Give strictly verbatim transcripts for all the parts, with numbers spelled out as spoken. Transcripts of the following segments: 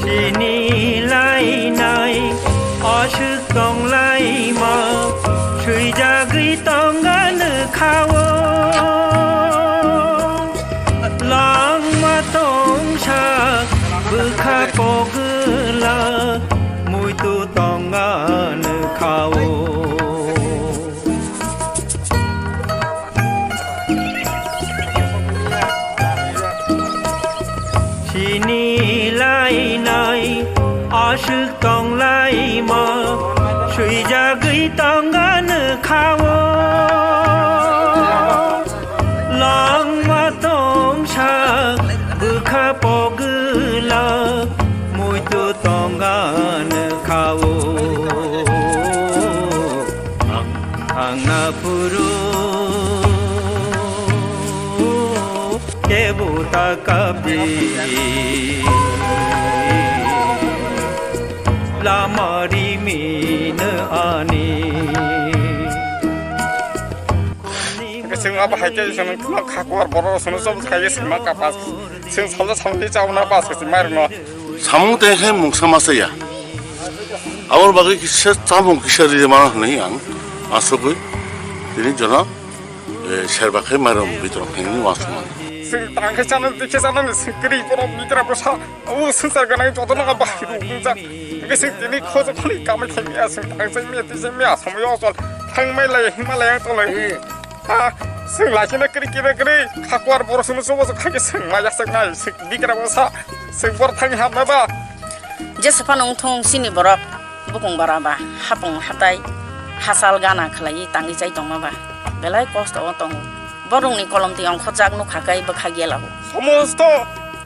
Chini lainai aswk tonglaima, swijagwi tongano khao. Langma tongsa bwkha pogwla, muitu tongano khao. Chini lainai aswk tonglaima, swijagwi tongano khao. Langma tongsa bwkha pogwla, muitu tongano khao. Ang, ang na phuru kebo ta kapdi, lama rimino ani. Chwng abo hai khe chwng kha kuar borok chwngno chop khai khe chwng ma kapas. Chwng salsa salni chauna pas khe chwng mairokno. Samung tei khe mungsa ma chaya. Aboni bagwi kisa chamung kisa ri mano hwnwi ang asugwi tini jono, eh, serba khe mairum bitrom khe hwnwi uansukmani. Chwng tang khe chana, twi khe chana, chwng kwrwi borok bikra bwsa. O swngchar gwnang jotono bahai rok wngjak. Hwnkhe chwng tini khojakhani kamai thangya, chwng tang chai maya, twi chai maya, somoi o chol thangmai lai, himlai ang tolai. Ha, chwng laisina kwrwi, kira kwrwi, kha kuar borok chwngno chubachu kha khe chwng maya chaknai, chwng bikra bwsa, chwng bor thangwi hapnai ba. Jesa phano wngthung chini borok, bukung bara ba, hapung hatai, hachal gana khlaiwi tangwi chai tongma ba, belai kosto o tongo. Borokni kolom twi ongkhorjak nukha khe bwkha gela o. Somosto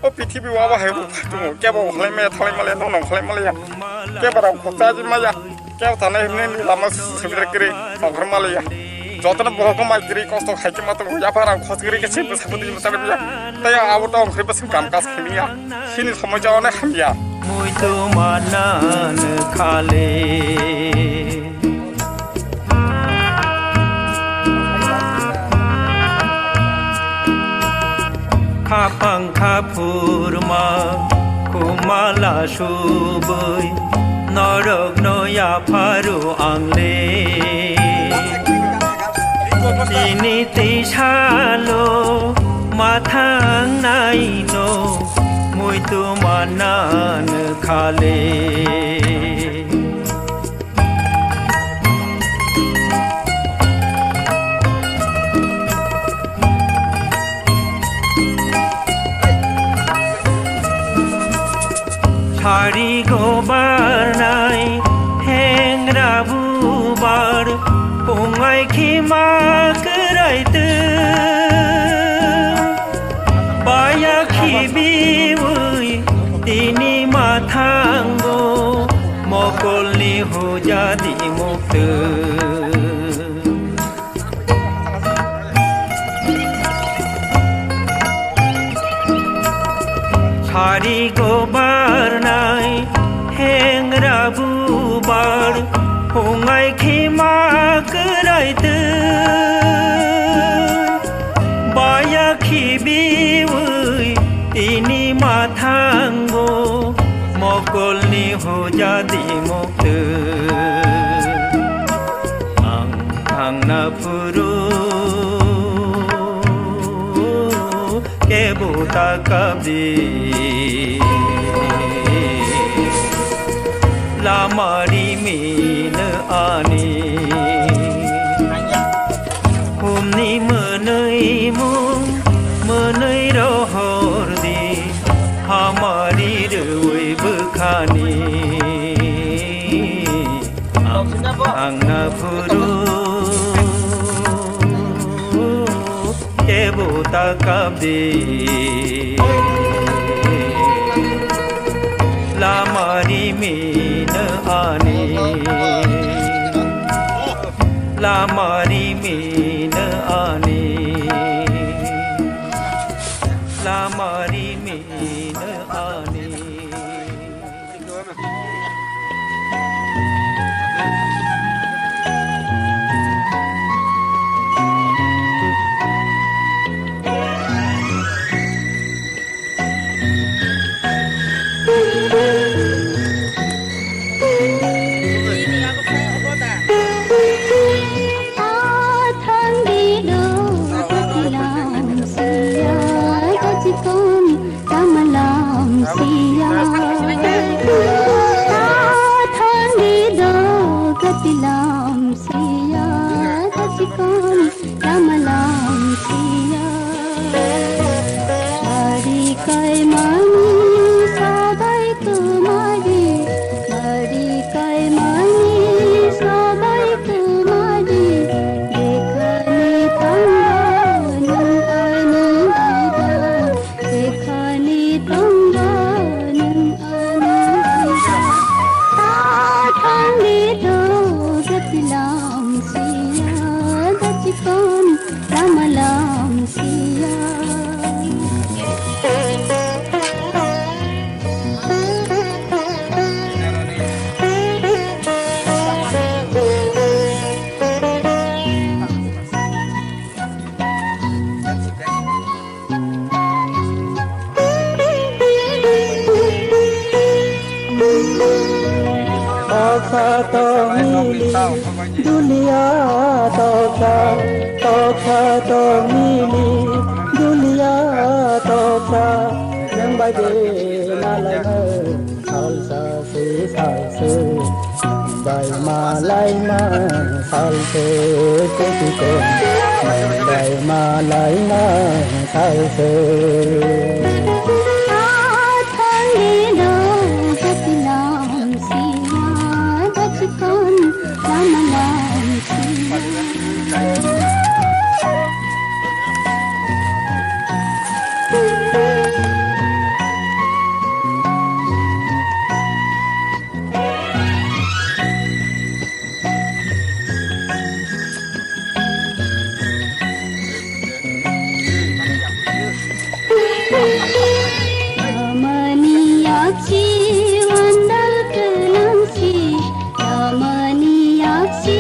o prithibi o abo hai rok tongo, kebo bo khlai maya, thalai maya, nono khlai maya, kebo rok khorcha di maya. Kebo tanai hwnwi lama sibidre kiri tongkhor malaya. Jotono bohok mai kiri kosto khai khe ma tongo. Yapha rang khos kiri khe sibidre sakhuti masa biya. Tei abo tong khe bwswng kam kas khimiya. Sini somoi jao ne hamya. Muitu manan khale. Khapang khaphurma khumala subui norokno yapharu angle. Tini tei salo mathang naino muitu manan khale. Sari go barnai hengra bubar, pungai khima kwrai twi. Baya khibiwi tini mathango, mokolni hujadi muktwi. Sari go barnai hengra bubar, hungai khima kwrai twi. Baya khibiwi tini mathango, mokolni hujadi muktwi. Ang thangna phuru kebo ta kapdi, lama rimino ani. Humni mwnwi mung mwnwi rohor di, hamari rwi bwkhani. Ang, ang na phuru kebo ta kapdi, lama rimino ani, lama rimino ani, lama rimino ani. Toksa tongmili dunia toksa, toksa tongmili dunia toksa, nwng bai de nalaimani salsa se salsa, bai malaimani salsa se kusi ko, bai malaimani salsa. Tamani yaksi wandal kelamsi, tamani yaksi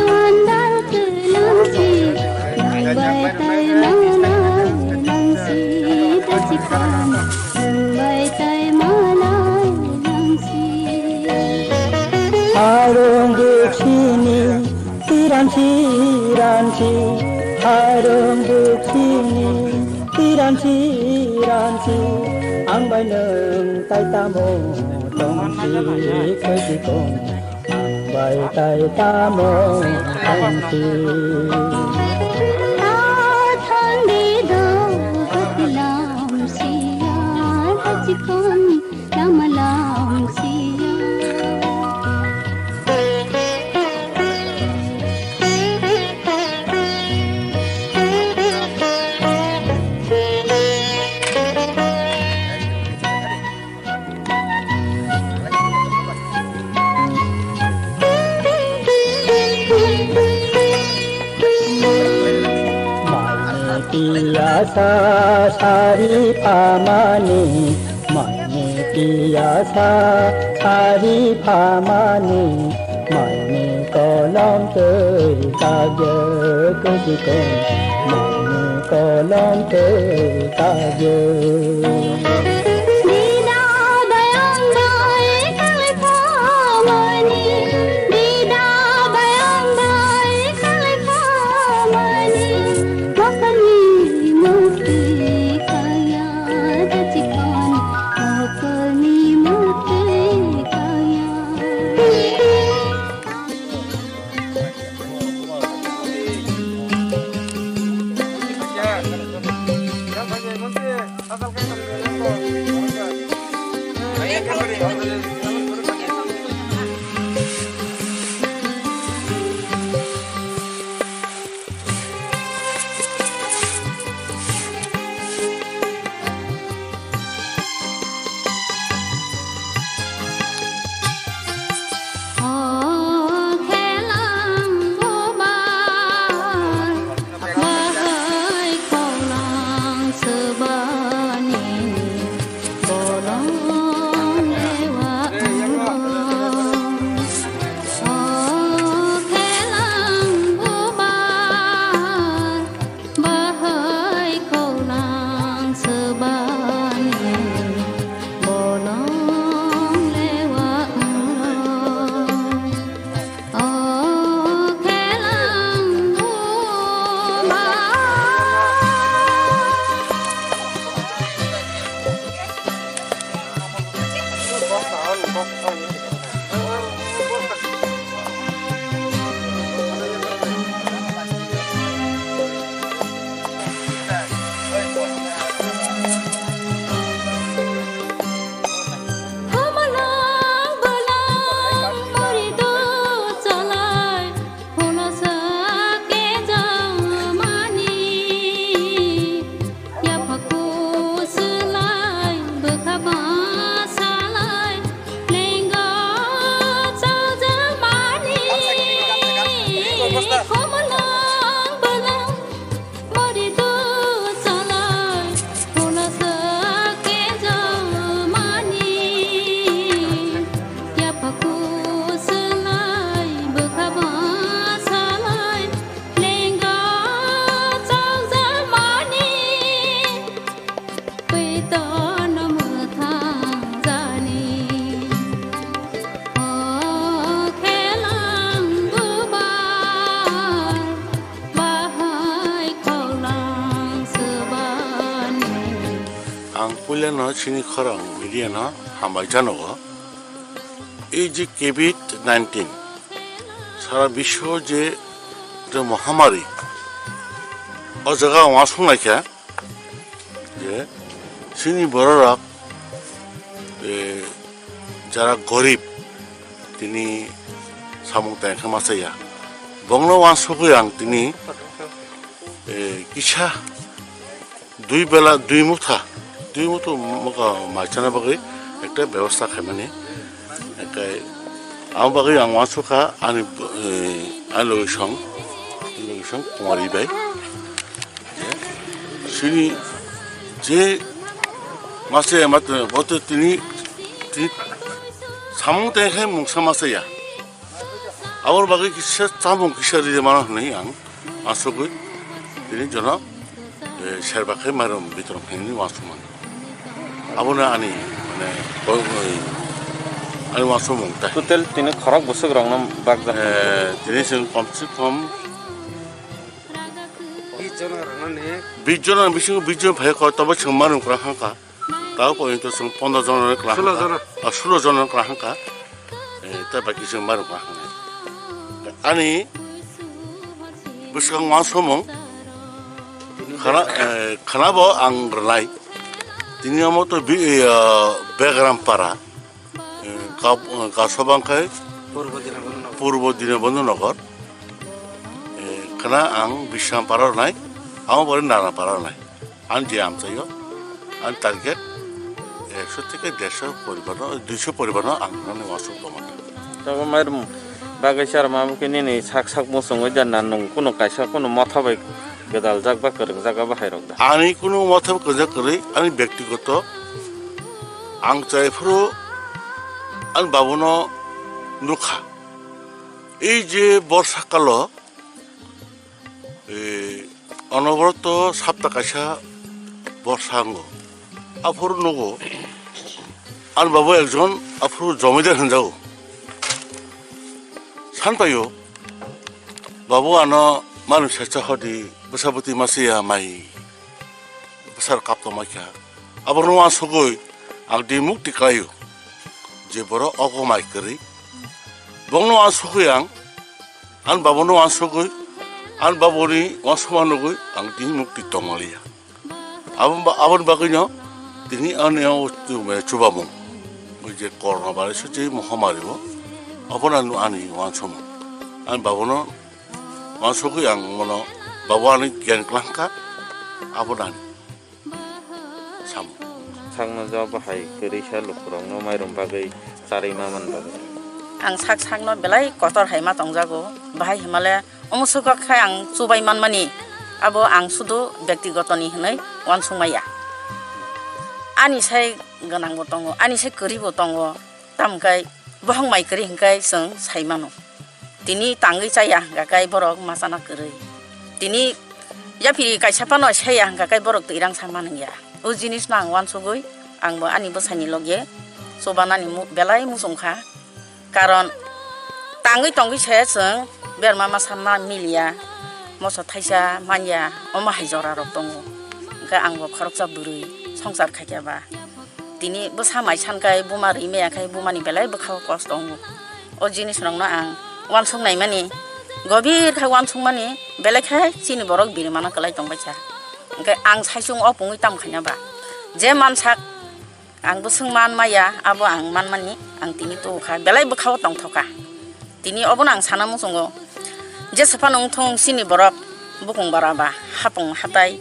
wandal kelamsi, nangbai tai malai langsi, tasikan, nangbai tai malai langsi. Harung buksini, tiramsi, ramsi, harung buksini. Tiramsi, ramsi, ang bai nwng tai tamo tongsi, khaisi kong, ang bai tai tamo tongsi. Ta thangdi do, hatilam siya, hachikon. Lama lam siya. Maini piyasa sari pamani, maini piyasa sari pamani, maini kolom twi kagyo kusikon, maini kolom twi kagyo. Dida bayang bai kalai pamani, dida bayang bai kalai pamani, mokani mukti kaya dachikon, mokani mukti kaya. Bahai khaulang swbani bolong lewa wngrok. O khelang buma. No chini khorang media no hambai janogo. Ei je covid nineteen sara biswo je, je mohamari, o jaga uansuk naikha je chini bororok, e, jara gorib, tini samung tangkha masa ya. Bongno uansugwi ang tini, e, kisa dui bela dui mutha, dui mutha mokha mai chana bagwi ekta bebosta khaimani. Ekai ang bagwi ang uansukha ani, e, ani logisong, ani logisong kumari bai. Sini je masa ya mat boto tini, tini samung tangkha mungsa masa ya. Aboni bagwi kisa chamung kisa ride mano hwnwi ang asugwi tini jono, e, serba khe mairum bitoron khainani uansukmani. Abono ani, mane, bo-, oi, ani uansukmung tai. Total tini khorok bwswk rokno bakjak. E, tini chwng kom se kom bis jona rwnani. Bis jona bisingo bis jon phai kho, tobo chwng mairum kwrang hangkha. Tao porjonto chwng pondro jona kwrang sulo hangkha. Jona. Ah, sulo jona kwrang hangkha. Eh, tei baki chwng mairum kwrang hangkha. Ani bwskang uansukmung khana, eh, khana bo ang rwnai. Tini omo to bi-, eh, Begram para. Eh, Kap-, eh, Kasobang khai Purbo Dinabandhu Nagar. Purbo Dinabandhu Nagar. Eh, khana ang Bisram para rwnai. Amo bari Nana para rwnai. Ang je amchaio, ang target ekso theke dersho poribar no, duisho poribar no ang nani uansuk tongmani. Tabo mairum bagwi char ma bukhe nini sak sak muchungwi da na nwng kuno kaisa kuno motha bai gwdaljak ba kwrwngjak abo hai rok da? Ani kuno motha bai kwrwngjak kwrwi, ani bektigoto ang chai phuru ani babuno nukha. Ei je borsa kalo, e, onobroto sapta kaisa borsa wngo. Aphuru nugo, ani babu ekjon aphuru jomidar hwnjago. Sanpaio, babu ano manu secha hodi bwsabwtwi masiya mai bwsar kap tongmaikha. Abono uansugwi ang di mukti khlaio je borok ogo mai kwrwi. Bongno uansugwi ang, ani babuno uansugwi, ani babuni uansukma nugwi ang di mukti tongmaliya. Abo ba-, aboni bagwino tini ani o chu-, chubamung, oi je corona virus je mohamari o, abono ani uansukmung. Ani babuno uansugwi ang bono, babu ani giyan kwlangkha, abono ani. Samung. Sakno jabo hai kwrwi sa lukurokno mairum bagwi charwi ma man bagwi. Ang sak sakno belai kotor hai ma tongjago. Bahai himale omo swkak khai ang chubai manmani, abo ang sudu bektigotoni hwnwi uansuk maya. Ani sai gwnangbo tongo, ani sai kwrwibo tongo. Tamo khe bohong mai kwrwi hwnkhe chwng sai mano. Tini tangwi chaya hwnkha khe borok machana kwrwi. Tini yaphiri kaisa phano saiya hwnkha khe borok twirang sa manwngya. O jinisno ang uansugwi, angbo ani bwsaini loge chubanani mu-, belai muchungkha. Karon tangwi tongwi se chwng berma masa ma miliya, moso thaisa manya, omo hai jorarok tongo. Hwnkhe angbo khoroksa bwrwi, swngchar khaikha ba. Tini bwsa mai san khai buma rwi maya khai bumani belai bwkhao kosto wngo. O jinisrokno ang uansuk naimani, gobir khe uansukmani, belai khe chini borok birimano kwlai tongbaikha. Hwnkhe ang saichung opungwi tamo khaina ba? Je mansak ang bwswng man maya, abo ang manmani ang tini tubu kha, belai bwkhao tongthok kha. Tini obono ang sana muchungo, jesa phano wngthung chini borok bukung bara ba, hapung hatai,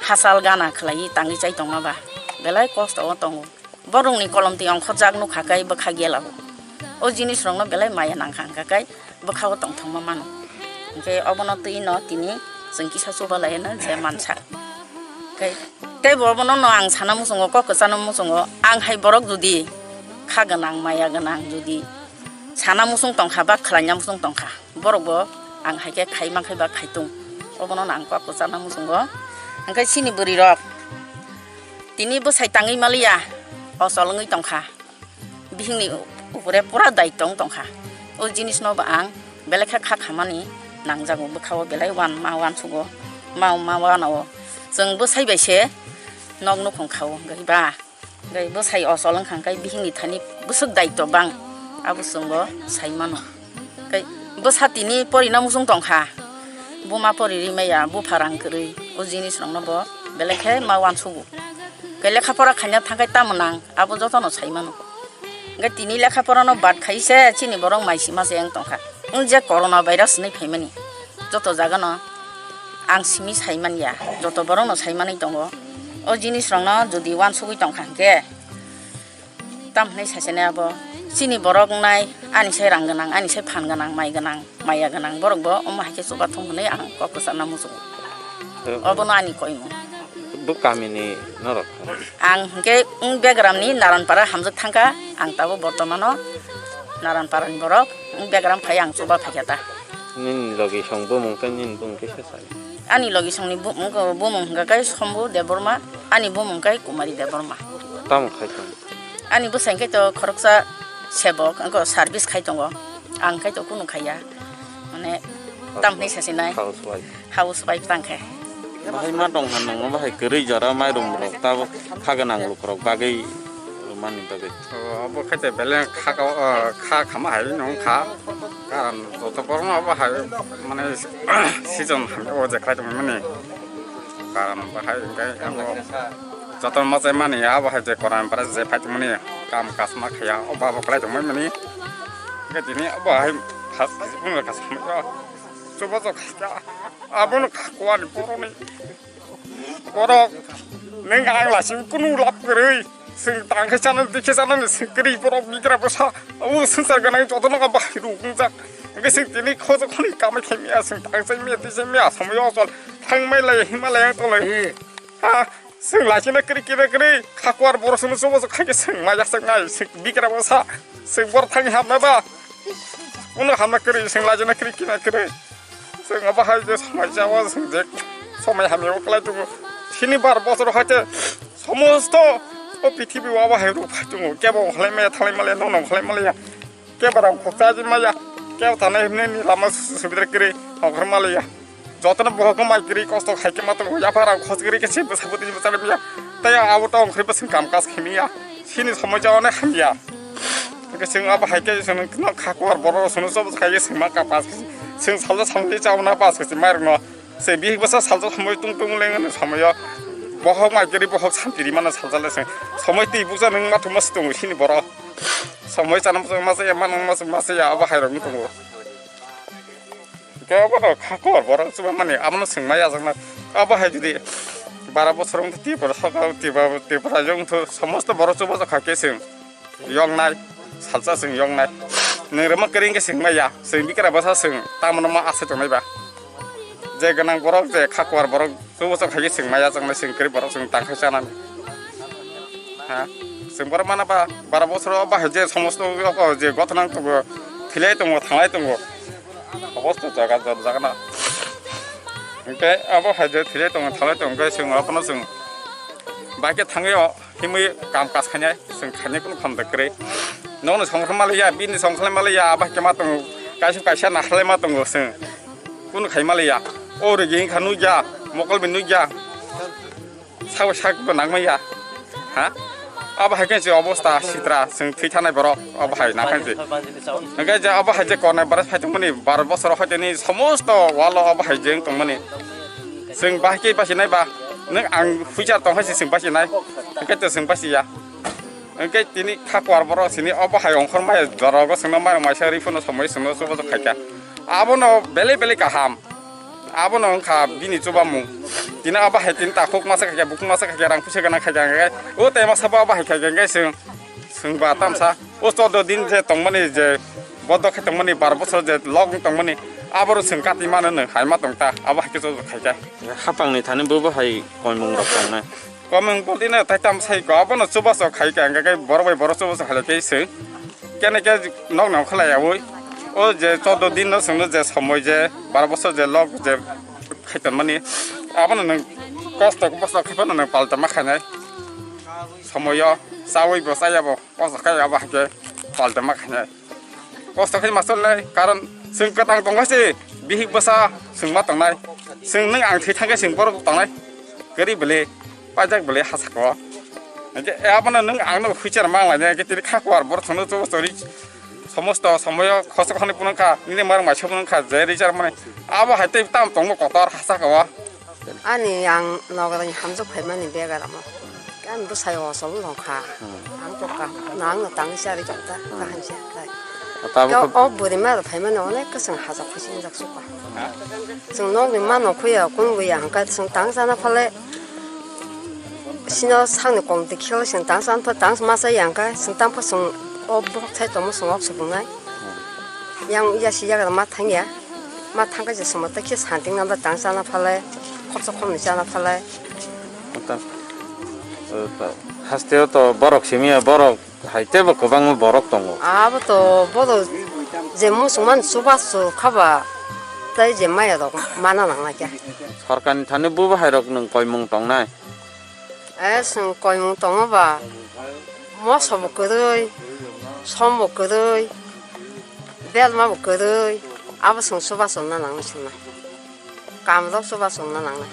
hachal gana khlaiwi tangwi chai tongma ba, belai kosto o tongo. Borokni kolomtwi ongkhorjak nukha khe bwkha gela o. O jinisrokno belai maya nangkha hwnkha khe bwkhao tongthokma mano. Hwnkhe obono twi no tini chwng kisa chuba laino je mansa. Khe teibo obono no ang sana muchungo, kok kwchano muchungo, ang hai borok jodi kha gwnang, maya gwnang, jodi sana muchung tongkha ba khlaina muchung tongkha, borokbo ang hai khe khai man khai ba khai tung, obono no ang kok kwchana muchungo. Hwnkhe chini bwrwi rok tini bwsai tangwi maliya, ochol wngwi tongkha, bihikni upore pura daitong tongkha. O jinisno bo ang belai khe kha khamani nangjago, bwkhao belai uan ma uansugo, ma ma uanao. Chwng bwsai bai se nok nukhung khao, hwnkhe ba Tei bwsai ochol wngkha hwnkhe bihikni thani bwswk daitw bang, abo chwngbo sai mano. Tei bwsa tini porina muchung tongkha, buma pori ri maya, bupha rang kwrwi, o jinis rokno bo belai khe ma uansugo. Tei lekha pora khaina thangkhai tamo nang, abo jotono sai mano. Hwnkhe tini lekha porano bad khai se chini borok mai sima se wng tongkha. Wng je corona virus hinwi phaimani joto jagano ang simi sai manya, joto borokno sai manwi tongo. O jinis rokno jodi uansugwi tongkha hwnkhe, tamo hinwi sasinai abo chini borok wngnai, ani sai rang gwnang, ani sai phan gwnang, mai gwnang, maya gwnang borok bo omo hai khe chubathung hinwi ang kok kwchangna muchungo. Obono ani koimung. Bo kamini norok? Ang hwnkhe wng Begramni Naranpara hamjwk thangkha, ang tabuk bortomano Naranparani borok, wng Begram phai ang chuba phaikha ta. Nini logisong bumung tei nini bumung kisa sai? Ani logisongni bumung, bumung hwnkha khe Sombu Debbarma, ani bumung khe Kumari Debbarma. Tamo khai tong? Ani bwsai khe to khoroksa sebok, wngkha service khai tongo, ang khe to kunu khaiya, mane tamo hinwi sasinai. Housewife. Housewife tang khe. Bahai ma tong han nang bahai kwrwi jora mairum rok tabo kha gwnang lukurok bagwi mani bagwi. O, abo khaite beleng kha ka, o, kha khama hai nung kha. Karon joto borokno abo hai mane season hamya o je khlai tongmani. Karon bahai hwnkhe abo joto machai mani abo hai je koran para je phai tongmani kam kasma khaya o babo khlai tongmani. Hwnkhe tini abo hai phas phas phunukha samwi o. Chubachu khaikha, abono kha kuani borokni. Borok, nwng ang lachimwi kunu lab kwrwi. Chwng tang khe chana, dikhe chana, chwng kwrwi borok bigra bwsa. O swngchar gwnang jotono bahai rw wngjak. Hwnkhe chwng tini khojakhoni kamai khaimya, chwng tang chaimya, twi chaimya, somoi ochol thangmai lai, himlai ang tonglaio. Ha, chwng lachina kwrwi, kina kwrwi, kha kuar borok chwngno chubachu khaikhe chwng maya chaknai, chwng bigra bwsa, chwng borok thangwi hamna ba? Uno hamna kwrwi, chwng lachina kwrwi, kina kwrwi. Chwng abo hai je somai jao, chwng je somai hamya o kwlai tongo. Sini bar bochor hai te somosto o prithibi o abo hai rok phai tongo. Kebo khlai maya, thalai maya, nono khlai maya. Kebo rang khoksa ji maya. Kebo thanai hwnwi ni lama subidra kwrwi ongkhor maliya. Jotono bohok mai kwrwi kosto khai khe ma tongo. Yapha rang khos kwrwi khe se bwsa bwtwi bwsa maya. Tei abo to ongkhorwi bwswng kam kaj khaimya. Sini somai jao ne hamya. Hwnkhe chwng abo hai khe chwng no kha kuar borok chwngno chobo khai khe chwng ma ka pas khe chwng salsa salni chauna pas khe chwng mairokno. Chwng bihik bwsa salsa somoi tung tung leng hwnwi somoio bohok mai kwrwi bohok santi ri mano salsa le chwng. Somoi twi bukcha nwng ma thuma se tongo sini borok. Somoi chana ma chaya, ma nang ma chaya, abo hai rok wng tongo. Hwnkhe abo rok kha kuar borok chuba mani abono chwng ma yajaknai. Abo hai jodi bara bochor wng Tripura sarkar, Tripura, Tripura rajyo wng somosto borok chubachu kha khe chwng. Yoknai, salsa chwng yoknai. Nwng rwma kwrwi hwnkhe chwng maya, chwng bikra bwsa chwng, tamoni ma asai tongnai ba. Je gwnang borok, je kha kuar borok, chubachu khaikhe chwng maya chwngnai, chwng kwrwi borok chwng tangkhai chanani. Ha? Chwng borok mana ba, bara bochor o bahai je somosto o je gotho nang tongo, thilai tongo, thanglai tongo. Obosto jaga, jaga, jaga na. Hwnkhe abo hai je thilai tongo, thanglai tongo, hwnkhe chwng abono chwng bai khe thangwi o. Himwi kam kaj khainai, chwng khainai kunu khamda kwrwi. Nokni songkhlai maliya, bini songkhlai maliya, abo hai khe ma tongo, kaisa kaisa naharlai ma tongo chwng. Kunu khai maliya. O rigi wngkha nukya, mokol bai nukya. Sabo sak bo nang maya. Ha? Abo hai khe se obosta sitra, chwng thwi thanai borok, abo hai nang khe se. Hwnkhe je abo hai je kornai bara phai tongmani, baro bosor hoiteni somosto walo abo hai je wng tongmani. Chwng bahai khe bachinai ba, nwng ang huichar tong hai se chwng bachinai, hwnkhe to chwng bachiya. Hwnkhe tini kha kuar borok sini obo hai ongkhor maya jora rogo chwngno mairum maisa ri phano somoi chwngno chubachu khaikha. Abono belai belai kaham. Abono wngkha bini chubamung. Tini abo hai tini takhuk masa khaikha, bukhuk masa khaikha, rang puisa gana khaikha, hwnkhe o tai masa bo abo hai khaikha, hwnkhe chwng, chwng ba tamsa. O chordo din je tongmani je bodo khe tongmani, bar bosor je log wng tongmani, aboro chwng kati mano nwng hai ma tong ta, abo hai khe chubachu khaikha. Hapangni thani bobo hai koimung rok tongnai. Komeng bwlwino taitam sai ko, abono chubachu khai khe, hwnkhe khe borok bai borok chubachu khai khe se. Kene khe nok nang khalai yaui. O je chordo din no chwngno je somoi je baro bosor je log je khai tonmani, abono nwng kosto kosto khai phano nwng palta ma khainai. Somoio chaui bo chaya bo kosto khai abo hai khe palta ma khainai. Kosto khe ma chonai, karon chwng kwtang tongkha se, bihik bwsa chwng ma tongnai. Chwng nwng ang thwi thangkhe chwng borok tongnai. Kwrwi bwlwi, paijak bwlwi ha saka o. Hingke, e, abono nwng angno huichar mang lai, hingke tini kha kuar borok sono chubo chori somosto somoyo khosok hwnwi phunukha, nini marok maisa phunukha, je richar mani. Abo hai tei tam tongmo kotor hasa kawa. Ani ang nogarani hamjak phaimani begaramo. Ani bwsai osol wngkha. Hmm. Ang tokha, nangno tangwi charwi tongkha, hmm, kaham se khai. Tabuk o, khe o bwrwi ma rok phaimani onek kwchwng hajak phusi wngjak sukha. Chwng nokni ma nokhuya, kunbuya hwnkha chwng tang chana phalai. Sino sakni kong twi khela chwng tang chana phalai, tang ma chaya hwnkha chwng tang pha chwng o bokhok thai tongmo chwng ok supungnai. Yang ya si yagra ma thangya. Ma thangkha je somo tei khe santing nanda tang chana phalai, khoroksa khoroknwi chana phalai. Ota, ota, hasteo to borok simi ya, borok hai tebo kwbangma borok tongo. Abo to bodo je muchungmani chubachu khaba tei je maya rok mana nangnaikha. Sorkarni thani bubahairok nwng koimung tongnai? E, chwng koimung tongo ba, moso bo kwrwi, som bo kwrwi, belma bo kwrwi, abo chwng chubachu na nangnai chwngno. Kamrok chubachu na nangnai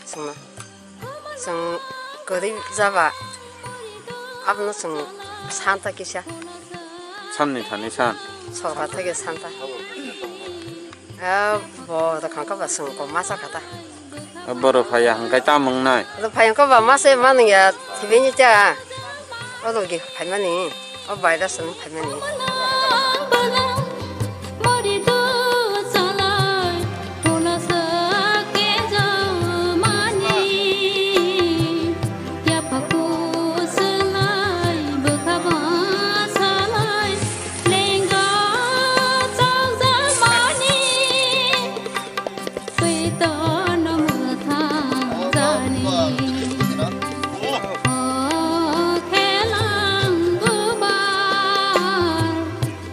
chwngno. Chwng kwrwi jaba, abono chwng santa kisa. Sanni thani san? Sorkar theke santa. Eh, bo rwkhang khe ba chwng kok masa kha ta. Bo rwphaiya hwnkhe tamo wngnai? Rwphai hwnkhe ba masa mani ya, thibini ta. O logi phaimani, o virus ni phaimani.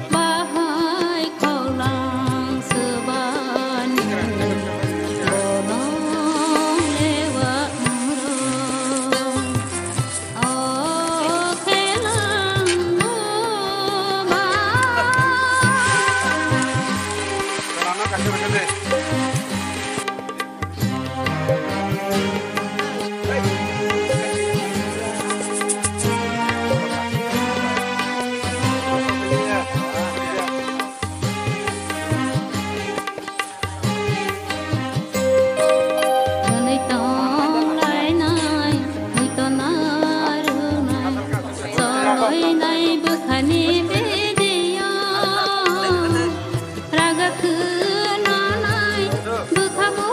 Bahai khaulang swbani bolong lewa wngrwng. O khaulang buma. Hwnwi tong lainai, hwnwi tong narwknai, choloinai bwkhani bediyo. Raga khwnanai, bwkha bo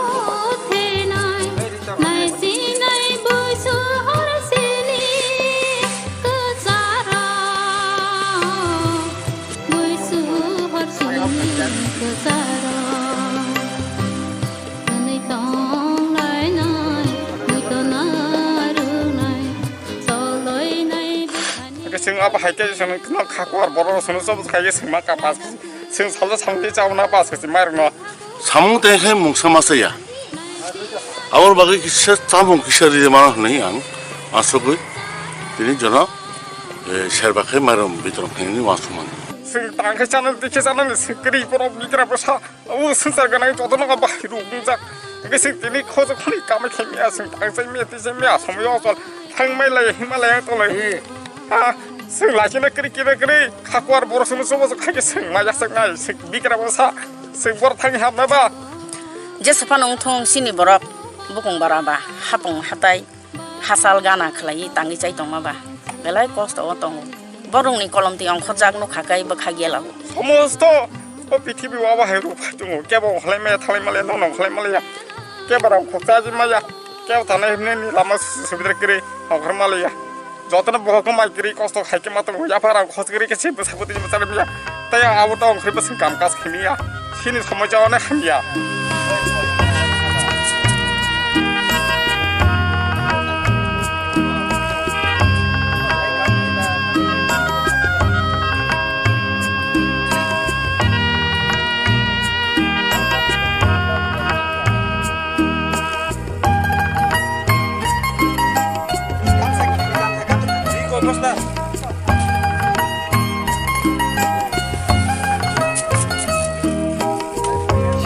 thenai, naisinai buisu horsini kwcharo, buisu horsini kwcharo. Hwnwi tong lainai, hwnwi tong narwknai, choloinai bwkhani. Hwnkhe chwng abo hai khe chwng no kha kuar borok rok sono chobos khai khe chwng ma ka pas. Chwng salsa samung tei chabona pas kwchwng mairokno. Samung tei khe mungsa ma chaya. Aboni bagwi kisa chamung kisa ri mano hwnwi ang asugwi tini jono, eh, serba khe mairum bitoron khainani uansukmani. Chwng tang khe chana tei khe chanani chwng kwrwi borok bikra bwsa. Abo swngchar gwnang jotono bahai rok wngjak. Hwnkhe chwng tini khojak khani kamai khaimya, chwng tang chaimya, twi chaimya, somoyo ochol thangmai lai, himlai ang tolai. Hmm. Ha, chwng laisina kwrwi kira kwrwi, kha kuar borok chwngno chubachu khai khe chwng ma yakchak nai, chwng bikra bwsa, chwng bor thangwi hapna ba. Jesa phano wngthung chini borok, bukung bara ba, hapung hatai. Hachal gana khlaiwi tangwi chai tongma ba belai kosto o tongo. Borokni kolomtwi ongkhorjak nukha khe bwkha gela o. Somosto o prithibi o abo hai rok phai tongo, kebo ongkhlai maya thalai male, nono ongkhlai male ya, kebo rang khokcha ji maya, kebo tanai hwnwi ni lama subidra kiri ongkhor male ya. Jotono bohok no mai kiri kosto khai khe ma tongo, yapha rang khos kiri khe se bwsa bwtwi bwsa maya. Tei ang abo tong khe bwswng kam kaj khaimya. Chini somoja onek hamya.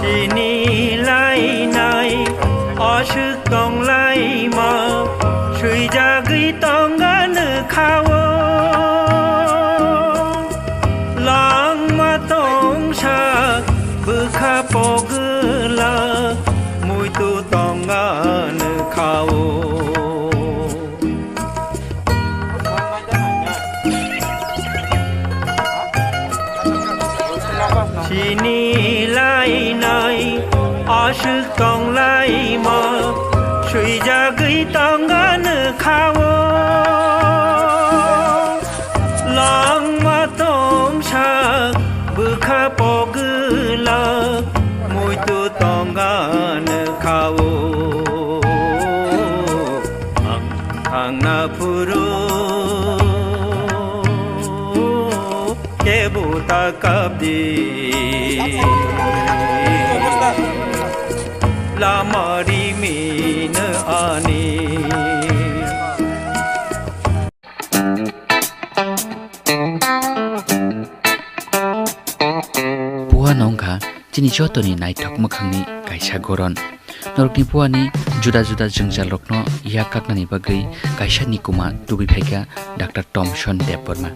Chini la Bini lainai aswk tonglaima swijagwi tongano kha-o. Langma tongsa bwkha pogwlak muitu tongano kha-o. Ang thangna phuru kebo ta kapdi. Lama rimino ani. Puano wngkha chini jotoni naithok mwkhangni kaisa goron. Norokni puani juda juda jwngjalrokno yak kaknani bagwi kaisa nikuma tubui phaikha Doctor Thomson Debbarma.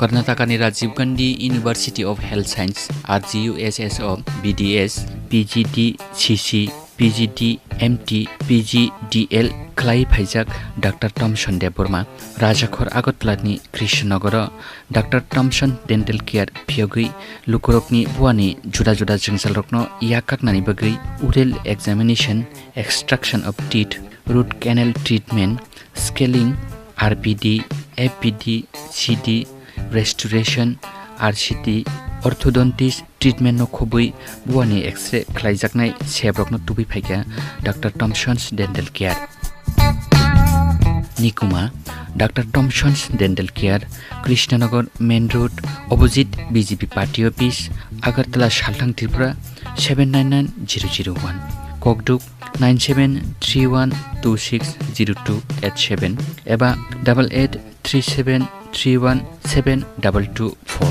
Karnatakani Rajiv Gandhi University of Health Science, R G U S S o B D S, P G D C C, P G D M T, P G D L khlai phaijak Doctor Thomson Debbarma Rajakhor Agartala ni Krishnanagar o Doctor Thomson Dental Care phiyogwi lukurokni buani juda juda jwngjalrokno yak kaknani bagwi oral examination, extraction of teeth, root canal treatment, scaling, R P D, F P D, C D, restoration, R C T, orthodontist treatment no khobwi buani X-ray khlaijaknai sebrokno tubui phaikha Doctor Thomson's Dental Care. Nikuma, Doctor Thomson's Dental Care, Krishnanagar Main Road, opposite B J P Party Office, Agartala, Salthang, Tripura, seven nine nine zero zero one. Kokduk, nine seven three one two six zero two eight seven eba double eight three seven three one seven double two four.